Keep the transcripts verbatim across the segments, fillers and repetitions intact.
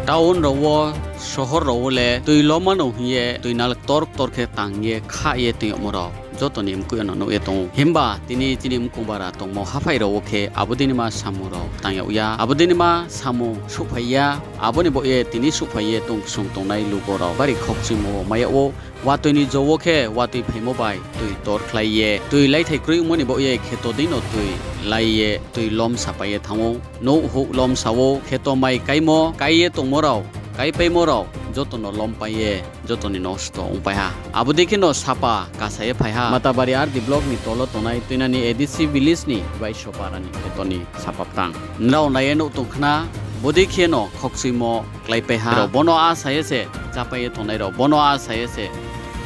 Town rao wo, sohor rao wo le tui lomma no hing ye tui nal ktor ktor khe tang ye khah ye toing yagmo rao joto ni mkoih yo no nuh ye tong ou. Himba tini chini mkong bara tongmo haphai rao wo khe abo dei naima samung rao tang yag ya, abo dei naima samung souhphai ya. Abo ni baoh ye tini souhphai ye tong ksung tongnai lugo rao bari khokchuimo wo mai yag ou. Watoi ni jo wo khe watoi phaimo bai tui torkhlai ye, tui laithai kroi ongmo ni baoh ye kheto dei no tui lai ye tui lomsapai ye thanng ou. Nouh houh lomsa ou, kheto mai káimo, kái ye tongmo rao, káipaimo rao joto no lompai ye joto ni nosto ongpai ha. Abo dei khe no sapa kasa ye phai ha. Matabari R D block ni tolo tongnai Tuinani A D C village ni Baiso para ni kheto ni sapa btang. Nrao nai ye nuh tong khna, bodei khe no khokchuimo kláipai ha. Rao bono asa ye se chápai ye tongnai rao, bono asa ye se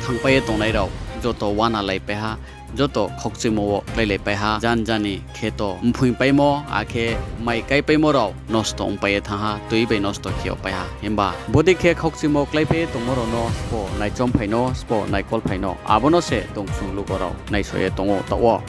thanngpai ye tongnai rao, joto uana laipai ha, joto khokchuimo wo kláilaipai ha. Jan jani kheto mphoingpaimo, akhe mai káipaimo rao nosto ongpai ye thanng ha, tui bai nosto khe yagpai ha. Himba bodei khe khokchuimo kláipai ye tongmo rao no sbo naichomphai no, sbo naikolphai no, abo no se tong ksung lugo rao naisao ye tong ou taoh wo.